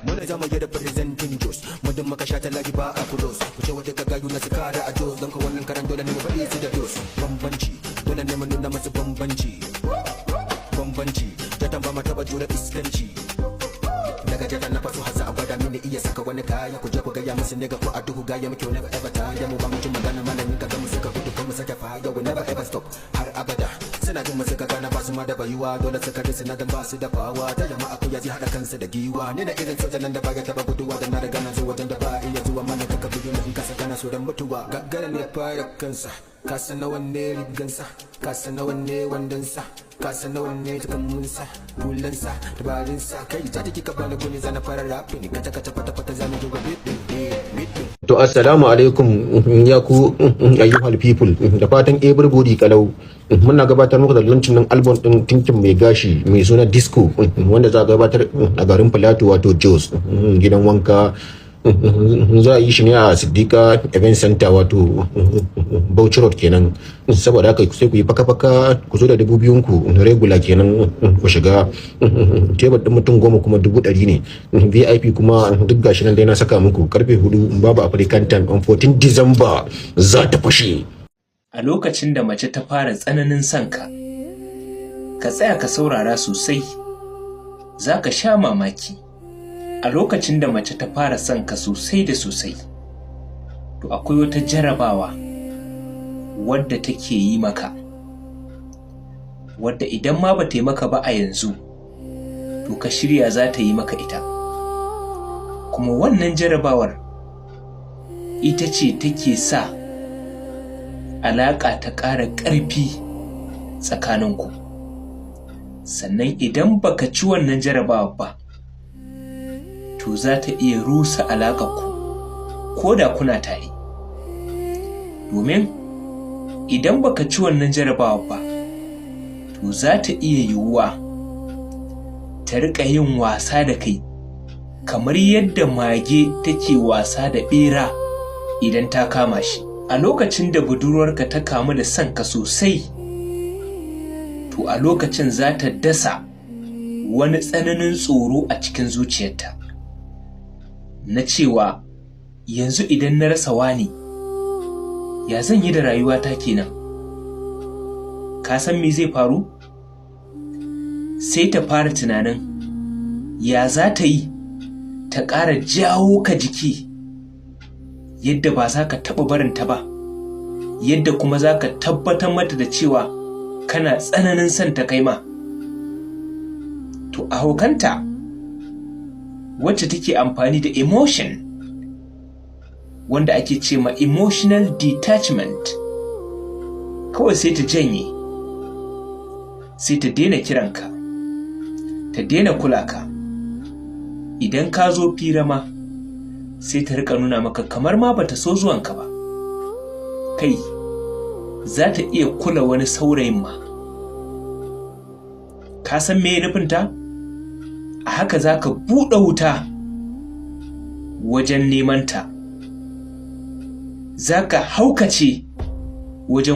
Muna zama yi representing Jos. Muddin muka sha talaki ba a kudos. Ku ce wata gagayu na su kara a Jos. Don ka wannan karan dole ne mu faɗi su da dos. Bambanci, dole ne mu nuna masu bambanci. Bambanci, jatan ba ma taɓa jure iskanci. Daga jata na faso har za a gwada mini iya saka wani kaya. Ku je ku gaya musu nigga, ko a duhu gaya muke, never ever tire. Mu ba mu jin magana malamin ka ga mu suka gudu ko mu sake fire. We never ever stop, har abada. Suna jin mu suka gana ba su ma da bayuwa. Dole suka risa na dan ba su da fawa. Ta jama'a ku ya ji haɗa kansa da giwa. Ni na irin sojan nan da baya taba guduwa. Da na riga na zo wajen da ba iya zuwa mana. Kaka biyu in kasa kana so dan mutuwa. Gaggara ne fara kansa. Kasa nawa ne rigansa, kasa nawa ne wandonsa, kasa nawa ne takalminsa, hulansa, dabarunsa. Kai ta take ka bani guni zana fara rapping. Kaca kaca fata fata zana yi wa beat din. To, assalamu alaikum ya ku ayyuhal people, da fatan everybody kalau. Muna gabatar muku da launching din album din Tinkin Mai Gashi mai suna Disco, wanda za a gabatar a garin Plateau, wato Jos, gidan wanka. Za a yi shi ne a Siddiqa Event Center, wato Bauchi Road kenan. Saboda haka sai ku yi faka-faka ku zo da 2000 ku regular kenan ku shiga. Tebur din mutum 10 kuma 100,000 ne, VIP kuma duk gashi nan dai na saka muku. Karfe 4 babu African time on 14 December za ta fashe. A lokacin da mace ta fara tsananin son ka, ka tsaya ka saurara sosai, za ka sha mamaki. A lokacin da mace ta fara son ka sosai da sosai, to akwai wata jarabawa wadda take yi maka, wadda idan ma ba ta yi maka ba a yanzu, to ka shirya za ta yi maka ita. Kuma wannan jarabawar ita ce take sa alaƙa ta ƙara ƙarfi tsakaninku. Sannan idan baka ci wannan jarabawar ba, to za ta iya rusa alaƙarku ko da kuna tare. Domin idan baka ci wannan jarabawar ba, to za ta iya yiwuwa ta riƙa yin wasa da kai kamar yadda mage take wasa da ɓera idan ta kama shi. A lokacin da budurwarka ta kamu da son ka sosai, to a lokacin za ta dasa wani tsananin tsoro a cikin zuciyarta na cewa, yanzu idan na rasa wani, ya zan yi da rayuwata kenan? Ka san me zai faru? Sai ta fara tunanin ya za ta yi ta ƙara jawo ka jiki yadda ba za ka taɓa barinta ba, yadda kuma za ka tabbatar mata da cewa kana tsananin son ta kai ma. To, a haukanta wacce take amfani da emotion, wanda ake ce ma emotional detachment, kawai sai ta janye, sai ta daina kiranka, ta daina kula ka. Idan ka zo fira ma, sai ta rika nuna maka kamar ma bata so zuwanka ba. Kai, za ta iya kula wani saurayin ma. Ka san me nufinta? A haka za ka buɗe wuta wajen nemanta, za ka haukace wajen